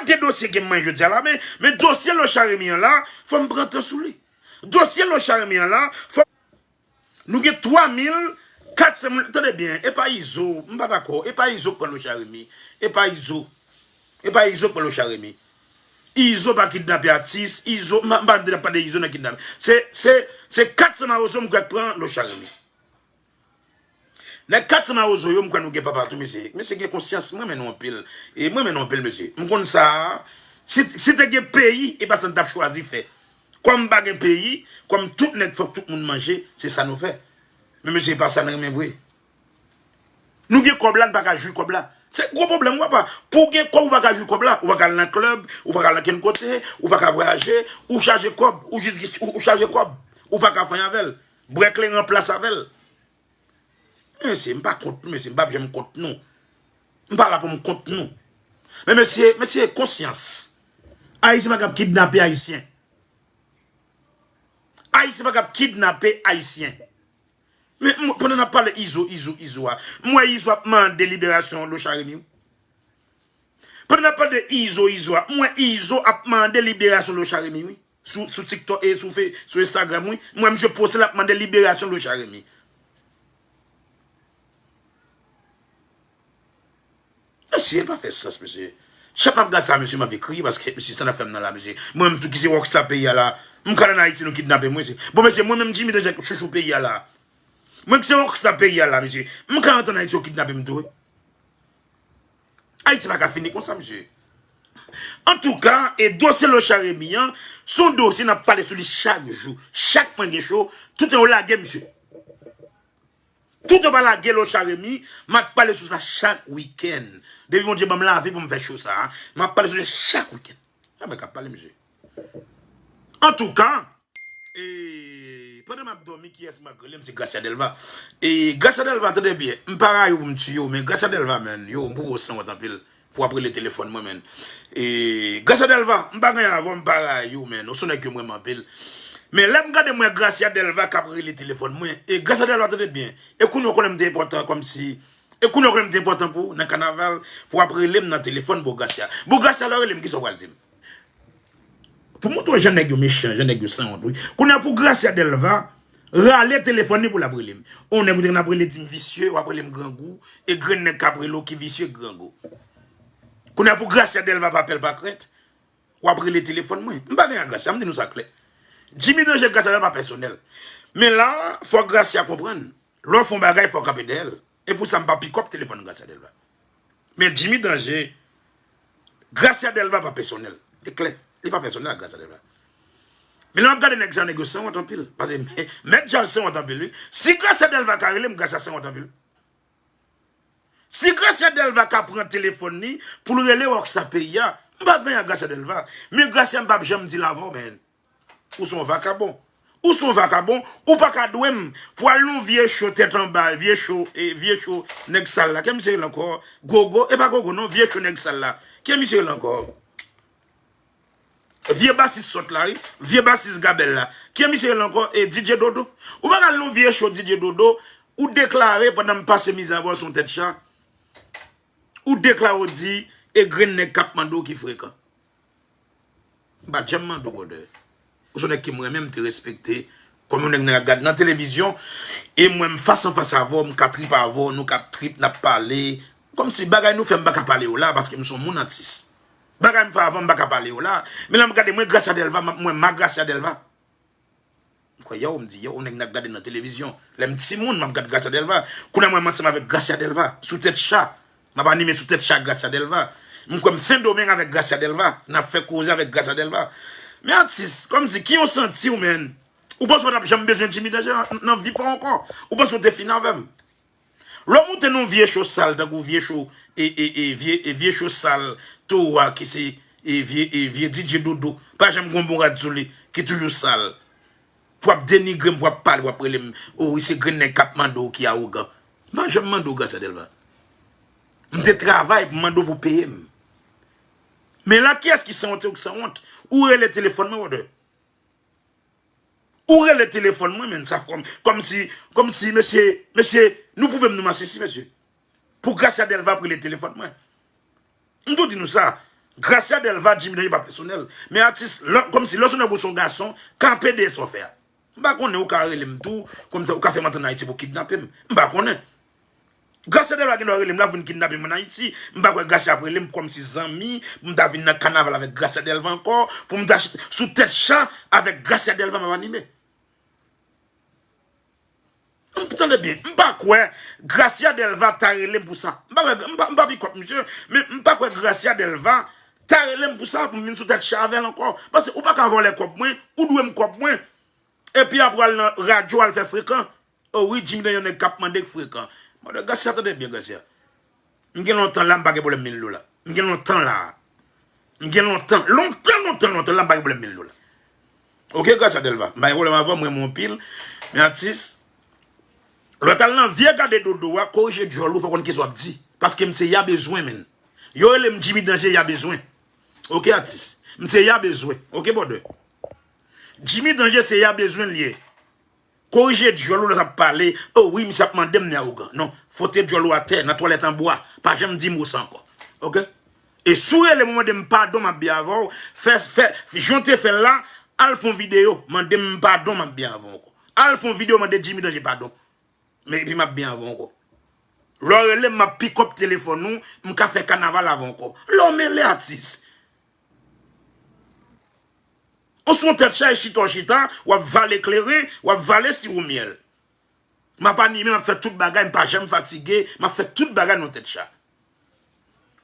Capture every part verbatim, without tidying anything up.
de dosye ke m manyen jodi a la, men, men dosye Lochard Remy an la, fò m pran tan sou li. Dosye Lochard Remy an la, fò Nou gen twa mil kat san moun. Tande byen, e pa Izo, m pa dakò. E pa Izo k pran Lochard Remy. E pa Izo. E pa Izo k pran Lochard Remy. Izo pa kidnape atis. Izo, m pa, m pa vin ap pale de Izo nan kidnape. Se, se, se kat san mawozo m kwè k pran Lochard Remy. Nèg kat san mawozo yo, m kwè nou gen papa tou, mesye. Mesye gen konsyans, m renmen nou anpil. E m renmen nou anpil, mesye. M konn sa, si, si te gen peyi, e pa sa n t ap chwazi fè. Kòm m pa gen peyi, kòm tout nèg fòk tout moun manje, se sa nou fè. Men mesye, e pa sa n renmen vre. Nou gen kòb la, n pa ka jwi kòb la. Se gwo pwoblèm, w pa. Pou w gen kòb, ou pa ka jwi kòb la. Ou pa ka al nan klèb, ou pa ka al ankenn kote, ou pa ka vwayaje, ou chaje kòb, ou jis, ou, ou chaje kòb. Ou pa ka fè anyen avè l. Bwè kleren an plas avè l. Mesye, m pa kont nou, mesye, m p ap janm kont nou. M pa la pou m kont nou. Men mesye, mesye, konsyans. Ayisyen pa kab kidnape Ayisyen. Ayisyen pa kab kidnape Ayisyen. Men m, pandan n ap pale Izo, Izo, Izo a, m wè Izo ap mande liberasyon Lochard Remy, wi. Pandan n ap pale de Izo, Izo a, m wè Izo ap mande liberasyon Lochard Remy, wi. Sou, sou TikTok e sou Fe-, sou Instagram, wi. M wè misye poste l ap mande liberasyon Lochard Remy. Mesye, pa fè sans, mesye. Chak m ap gad sa, mesye, m anvi kriye paske, mesye, sa n ap fè m nan la, mesye. Mwen menm tou ki se rockstar peyi a la, m ka ann Ayiti, nou kidnape m, mesye. Bon, mesye, mwen menm Jimmy Danje chouchou peyi a la. Mwen ki se rockstar peyi a la, mesye. M ka antre ann Ayiti, yo kidnape m tou, wi. Ayiti pa ka fini konsa, mesye. Antouka, e dosye Lochard Remy an, se yon dosye n ap pale sou li chak jou. Chak mwen gen cho, tout yo lage misye. Tout yo pa lage Lochard Remy, m ap pale sou sa chak wikenn. Depi Bondye ban m lavi pou m fè cho sa a, m ap pale sou li chak wikenn. Sa mwen k ap pale, mesye. Antouka, e, pandan m ap dòmi, kiyès m ap rele m? Se Gracia Delva. E, Gracia Delva, tande byen, m pa rayi w pou m tiye w, men Gracia Delva, menn, yo, m poko sanwont anpil pou w ap rele telefòn mwen, menn. E, Gracia Delva, m pa gen anyen avè w, m pa rayi w, menn. Ou se yon nèg ke m renmen anpil. Men lè m gade m wè Gracia Delva k ap rele telefòn mwen, e Gracia Delva, tande byen, e kounye a w konnen m te enpòtan kòmsi E kounye a w konnen m te enpòtan pou w nan kanaval, pou w ap rele m nan telefòn, Bo Gracia. Bo Gracia, lè w rele m, kisa w pral di m? Pou montre w jan nèg yo mechan, jan nèg yo sanwont, wi. Kounye a pou Gracia Delva rale telefòn li pou l ap rele m. On nèg ou te konn ap rele di m visye, w ap rele m grangou, e grenn nèg k ap rele w ki visye, grangou. Kounye a pou Gracia Delva pa pè l pa krent, w ap rele telefòn mwen. M pa gen ak Gracia, m di nou sa klè. Jimmy Danje, Gracia Delva pa pèsonèl. Men la, fòk Gracia konprann. Lè w fè yon bagay, fò w kanpe dèyè l. E pou sa, m pa pikòp telefòn Gracia Delva. Men Jimmy Danje, Gracia Delva pa pèsonèl. E klè, li pa pèsonèl ak Gracia Delva. Men lè m ap gade nèg sa yo, nèg yo sanwont anpil. Paske mèt djaz sanwont anpil, wi. Si Gracia Delva ka rele m, Gracia sanwont anpil. Si Gracia Delva ka pran telefòn li pou l rele rockstar peyi a, m pa gen anyen ak Gracia Delva. Men Gracia, m p ap janm di l avè w, men. Ou se yon vakabon. Ou se yon vakabon, ou pa ka dwe m pou al nan vye cho tèt anba, vye cho, e, vye cho nèg sal la. Kè misye rele ankò? Gogo, e pa Gogo non, vye cho nèg sal la. Kè misye rele ankò? Vye basis sòt la, wi. Vye basis gabèl la. Kè misye rele ankò? E D J Dodo. Ou pa ka al nan vye cho D J Dodo, ou deklare pandan m pase mizè avè w sou yon tèt cha. Ou deklare w di, e grenn nèg k ap mande w ki frekan. M pa t janm mande w, brother. Ou se yon nèg ke m renmen, m te respekte. Kòm yon nèg nèg ap gade nan televizyon, e m wè m fas an fas avè w, m ka trip avè w, nou ka trip, n ap pale. Kòmsi bagay nou fè, m pa ka pale yo la, paske m se yon moun atis. Bagay m fè avè w, m pa ka pale yo la. Men lè m gade, mwen, Gracia Delva, m ap, mwen, ma Gracia Delva. M kwè, yow, m di, yow, yon nèg n ap gade nan televizyon. Lè m timoun, m ap gad Gracia Delva. Kounye a, mwen, m ansanm avèk Gracia Delva, sou tèt cha. M ap anime sou tèt cha ak Gracia Delva. M kwè m Sendomeng avèk Gracia Delva. N ap fè koze avèk Gracia Delva. Men atis, kòmsi, ki yon santi w, menn? Ou panse w t ap janm bezwen Jimmy Danje nan, nan vi pa w ankò? Ou panse w te fin avè m? Lè w moute nan yon vye cho sal, tankou vye cho, e, e, e, vye, e, vye cho sal, towo a, ki se, e, vye, e, vye D J Dodo, pa janm gen yon bon rad sou li, ki toujou sal. Pou w ap denigre m, pou w ap pale, w ap rele m, o, wi, se grenn nèg k ap mande w ki awogan. M pa janm mande w, Gracia Delva. M te travay pou m mande w pou w peye m. Men la, kiyès ki sanwonte ou k sanwont? Ou rele telefòn mwen, brother. Ou rele telefòn mwen, menn, sa kòm, kòmsi, kòmsi, mesye, mesye, nou pwouve m nou masisi, mesye. Pou Gracia Delva ap rele telefòn mwen. M tou di nou sa, Gracia Delva, Jimmy Danje pa pèsonèl. Men atis, lè, kòmsi lè w se yon nèg ou se yon gason, kanpe dèyè sa w fè a. M pa konnen, ou ka rele m tou, kòmsi ou ka fè m antre ann Ayiti pou kidnape m. M pa konnen. Gracia Delva gen dwa rele m la pou vin kidnape m ann Ayiti. M pa kwè Gracia ap rele m kòmsi zanmi, pou m ta vin nan kanaval avèk Gracia Delva ankò, pou m ta ch-, sou tèt cha avèk Gracia Delva m ap anime. M tande byen, m pa kwè Gracia Delva ta rele m pou sa. M pa kwè, m pa, m pa pikòp misye, men m pa kwè Gracia Delva ta rele m pou sa, pou m vin sou tèt cha avè l ankò. Paske ou pa ka vòlè kòb mwen, ou dwe m kòb mwen. Epi apre al nan radyo al fè frekan. O wi, Jimmy Danje yon nèg k ap mande k frekan. Mande Gracia, tande byen, Gracia. M gen lontan la, m pa gen pwoblèm mil dola. M gen lontan la. M gen lontan, lontan, lontan, lontan la, m pa gen pwoblèm mil dola. Oke, Gracia Delva, m pa gen pwoblèm avè w, m renmen w anpil. Men atis, lè w t al nan vye gade dodo a, korije djòl ou, fò w konn kisa w ap di. Paske m se ya bezwen, menn. Yo rele m Jimmy Danje, ya bezwen. Oke, atis. M se ya bezwen. Oke, brother. Jimmy Danje se ya bezwen l ye. Korije djòl ou lè w ap pale. O wi, misye ap mande m, men awogan. Non, fote djòl ou atè, nan twalèt an bwa. Pa janm di mo sa ankò. Oke? E si w rele m, ou mande m padon, m ap byen avè w. Fè, fè, jan w te fè l la, al fè yon videyo, mande m padon, m ap byen avè w ankò. Al fè yon videyo, mande Jimmy Danje padon. Men epi m ap byen avè w ankò. Lè w rele m, m ap pikòp telefòn ou, m ka fè kanaval avè w ankò. Lè w mele atis. Ou sou yon tèt chaje chita w chita, w ap vale kleren, w ap vale siwo myèl. M ap anime, m ap fè tout bagay, m pa janm fatige, m ap fè tout bagay nan yon tèt cha.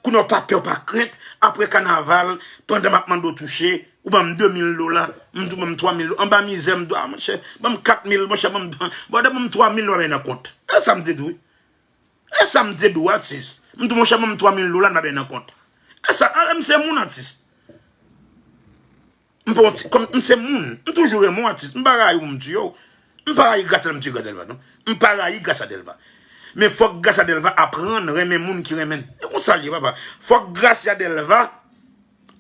Kounye a w pa pè, w pa krent, apre kanaval, pandan m ap mande w touche, ou ban m de mil dola, m di w ban m twa mil dola, anba mizè, m di w, a, monchè, ban m kat mil, monchè, ban m, brother, ban m twa mil dola nan kont. E sa m te di w wi. E sa m te di w, atis. M di w, monchè, ban m twa mil dola, n pa bay nan kont. E sa, a, m se moun, atis. M pa yon ti, kòm, m se moun. M toujou renmen w, atis. M pa rayi w pou m tiye w. M pa rayi Gracia, m tiye Gracia Delva, non. M pa rayi Gracia Delva. Men fòk Gracia Delva aprann renmen moun ki renmen l. E konsa l ye, papa. Fòk Gracia Delva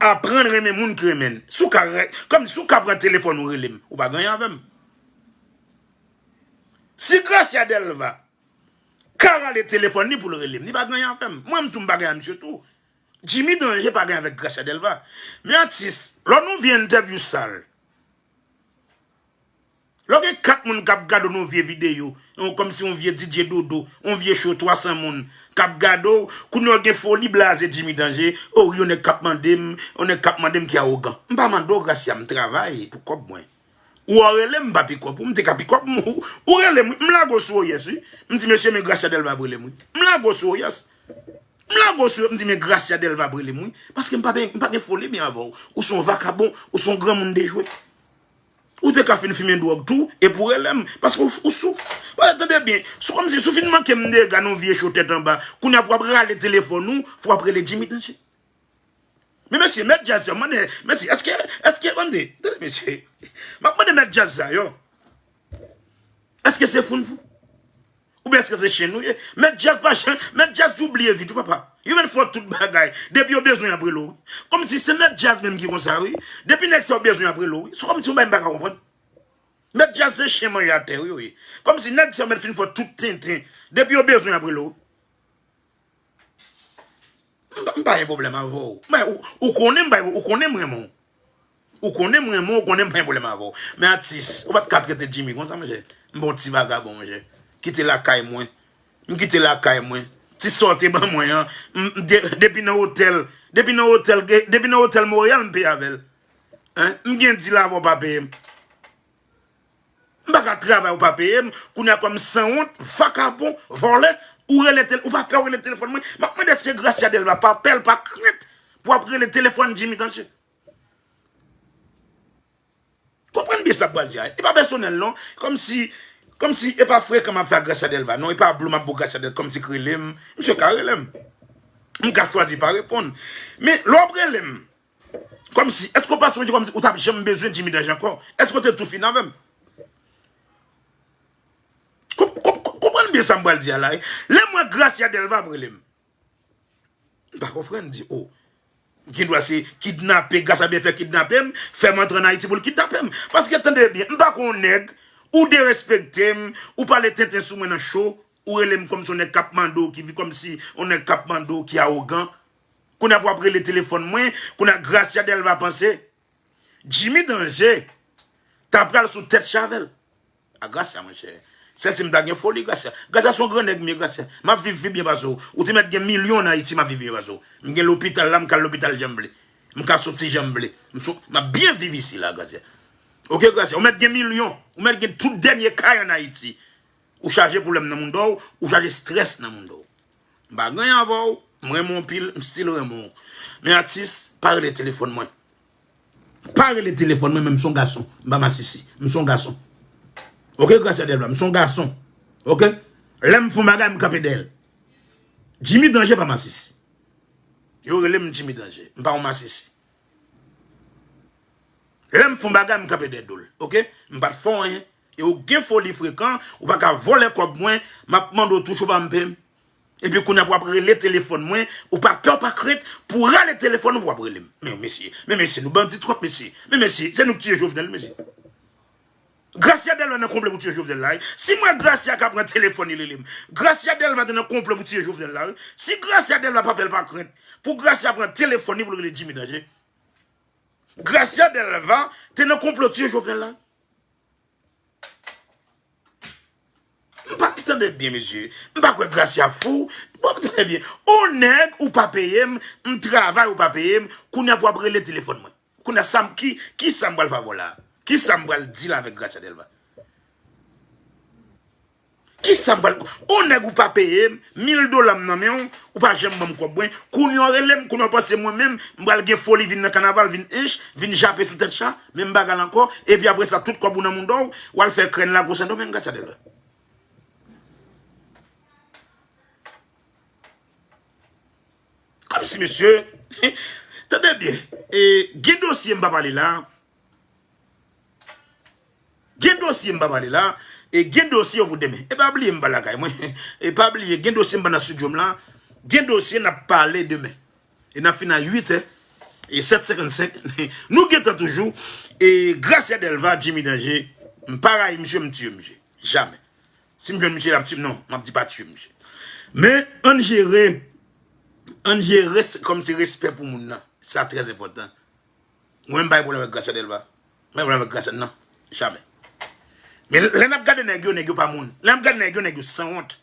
aprann renmen moun ki renmen l. Si w ka re-, kòm si w ka pran telefòn ou rele m, ou pa gen anyen avè m. Si Gracia Delva ka rale telefòn li pou l rele m. Li pa gen anyen avè m. Mwen, m tou, m pa gen anyen a misye tou. Jimmy Danje pa gen anyen avèk Gracia Delva. Men atis, lè w nan yon vye entèvyou sal, lè w gen kat moun k ap gade w nan yon vye videyo, yon, kòmsi yon vye D J Dodo, yon vye show twa san moun k ap gade w, kounye a w gen foli blaze Jimmy Danje, o, yon nèg k ap mande m, yon nèg k ap mande m ki awogan. M pa mande w, Gracia, m travay pou kòb mwen. Ou a rele m, m pa pikòp ou, m te ka pikòp ou, ou rele m wi. M lage w sou oyès wi. M di, mesye, men Gracia Delva ap rele m wi. M lage w sou oyès. M lage w sou, m di, men Gracia Delva ap rele m wi. Paske m pa, m pa gen foli byen avè w. Ou se yon vakabon, ou se yon granmoun dejwe. Ou te ka fin fimen dwòg tou, epi w rele m. Paske ou, ou sou. Wè, tande byen. Sou kòmsi, si w fin manke m dega nan yon vye cho tèt anba, kounye a pou w ap rale telefòn ou, pou w ap rele Jimmy Danje. Men mesye, mèt djaz sa, m mande, mesye, èske, èske, tande, tande mesye, m ap mande mèt djaz sa yo, èske se foun vou? Oubyen èske se chen nou ye? Mèt djaz pa chen, mèt djaz di w bliye vit wi papa. Yo mèt fè w tout bagay. Depi yo bezwen y ap rele w wi. Kòmsi se mèt djaz menm ki konsa wi. Depi nèg sa yo bezwen y ap rele w wi. Se kòmsi yon bagay m pa ka konprann. Mèt djaz se chen manje atè wi yo ye. Kòmsi nèg sa yo mèt fin fè w tout tenten. Depi yo bezwen y ap rele w wi. M pa, m pa gen pwoblèm avè w. M pa, ou, ou konnen m pa, ou konnen m renmen w. Ou konnen m renmen w, ou konnen m pa gen pwoblèm avè w. Men atis, ou pa t ka trete Jimmy konsa, monchè. M pa yon ti vagabon, monchè. Kite lakay mwen. M kite lakay mwen. Ti sa w te ban mwen an, m, m de-, depi nan otèl, depi nan otèl, depi nan otèl Montréal, m peye avè l. Hein? M gen dil avè w pa peye m. M pa ka travay ou pa peye m. Kounye a kòm sanwont, vakabon, vòlè, ou rele tel-, ou pa pè w rele telefòn mwen. M ap mande èske Gracia Delva pa pè l, pa krent pou ap rele telefòn Jimmy Danje. Konprann byen sa m pral di a. E pa pèsonèl non. Kòmsi, kòmsi e pa frekan m ap fè ak Gracia Delva non. E pa blo m ap bo Gracia Delva kòmsi k rele m. Misye ka rele m. M ka chwazi pa reponn. Men lè w ap rele m, kòmsi, èske w pa sonje kòmsi ou t ap janm bezwen Jimmy Danje ankò? Èske w te tou fin avè m? Konp-, konp-, konprann byen sa m pral di a la wi. Lè m wè Gracia Delva ap rele m, m pa konprann, m di, o, gen dwa se kidnape, Gracia byen fè kidnape m, fè m antre ann Ayiti pou l kidnape m. Paske tande byen, m pa konn yon nèg, ou derespekte m, ou pale tenten sou mwen nan cho, ou rele m kòmsi yon nèg k ap mande w ki vi-, kòmsi yon nèg k ap mande w ki awogan. Kounye a pou ap rele telefòn mwen, kounye a Gracia Delva panse Jimmy Danje ta pral sou tèt chavèl. A Gracia, monchè. Sèl si m ta gen foli, Gracia. Gracia se yon gran nèg m ye, Gracia. M ap viv pi byen pase w. Ou te mèt gen milyon ann Ayiti, m ap viv byen pase w. M gen lopital la, m ka al lopital jan m vle. M ka soti jan m vle. M so, m ap byen viv isi la, Gracia. Oke, Gracia, ou mèt gen milyon. Ou mèt gen tout dènye kay ann Ayiti. Ou chaje pwoblèm nan mouda w, ou chaje strès nan mouda w. M pa gen anyen avè w, m renmen w anpil, m still renmen w. Men atis, pa rele telefòn mwen. Pa rele telefòn mwen, men m se yon gason. M pa masisi. M se yon gason. Oke, Gracia Delva, m se yon gason. Oke? Lè m fè yon bagay, m kanpe dèyè l. Jimmy Danje pa masisi. Yo rele m Jimmy Danje. M pa yon masisi. Lè m fè yon bagay, m kanpe dèyè do l. Oke? M pa t fè w anyen. E ou gen foli frekan, ou pa ka vòlè kòb mwen, m ap mande w touch ou pa m peye m. Epi kounye a pou w ap rele telefòn mwen, ou pa pè, ou pa krent, pou w rale telefòn ou pou w ap rele m. Men mesye, men mesye, nou bandi twòp, mesye. Men mesye, se nou k tiye Jovenel, mesye. Gracia Delva nan konplo pou tiye Jovenel la, wi. Si m wè Gracia ka pran telefòn li rele m. Gracia Delva te nan konplo pou tiye Jovenel la, wi. Si Gracia Delva pa pè, l pa krent, pou Gracia pran telefòn li pou l rele Jimmy Danje. Gracia Delva te nan konplo tiye Jovenel la. M pa tande byen, mesye. M pa kwè Gracia fou. Bon, tande byen. O nèg, ou pa peye m, m travay, ou pa peye m. Kounye a pou w ap rele telefòn mwen. Kounye a sa m, ki, ki sa m pral fè avè w la? Ki sa m pral di la avèk Gracia Delva? Ki sa m pral, o nèg, ou pa peye m, mil dola m nan men w, ou pa janm ban m kòb mwen. Kounye a w rele m, kounye a w panse mwen menm, m pral gen foli vin nan kanaval, vin ench, vin jape sou tèt cha, menm bagay la ankò, epi apre sa, tout kòb ou nan mouda w, w al fè krèn la gwo Sendomeng, Gracia Delva. Kòmsi, mesye, tande byen, e, gen dosye m pa pale la, Gen dosye m pa pale la, e gen dosye yo pou demen. E pa bliye m pa lakay mwen. E pa bliye, gen dosye m pa nan estidyo m la. Gen dosye n ap pale demen. E n ap fin a uit è, e sèt senkannsenk. Nou gentan toujou. E Gracia Delva, Jimmy Danje, m pa rayi misye, m tiye misye. Jamè. Si m jwenn misye, l ap tiye m, non, m ap di pa tiye misye. Men, ann jere, ann jere s-, kòmsi respè pou moun nan. Sa trè enpòtan. Mwen, m pa gen pwoblèm avèk Gracia Delva. M pa gen pwoblèm avèk Gracia, non. Jamè. Men lè n ap gade nèg yo, nèg yo pa moun. Lè n ap gade nèg yo, nèg yo sanwont.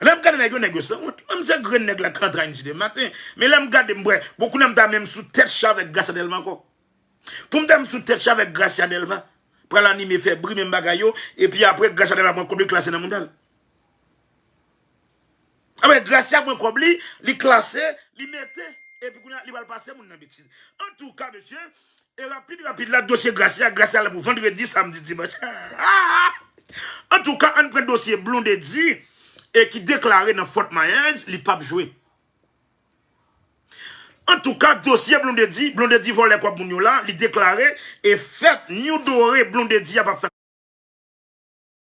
Lè m gade nèg yo, nèg yo sanwont. Menm se grenn nèg la k antre Ayiti demen maten. Men lè m gade, m wè, bon, kounye a m ta menm sou tèt cha avèk Gracia Delva ankò. Pou m ta menm sou tèt cha avèk Gracia Delva. Pral anime, fè bri, menm bagay yo. Epi apre, Gracia Delva pran kòb li klase nan mouda l. Apre, Gracia pran kòb li, li klase, li mete, epi kounye a, li pral pase moun nan betiz. Antouka, mesye, e rapid, rapid la, dosye Gracia, Gracia la pou vandredi, samdi, dimanch. Antouka, ann pran dosye Blondedy, e ki deklare nan Fort Myers, li p ap jwe. Antouka, dosye Blondedy, Blondedy vòlè kòb moun yo la, li deklare, e fèt New Dore Blondedy a p ap fèt.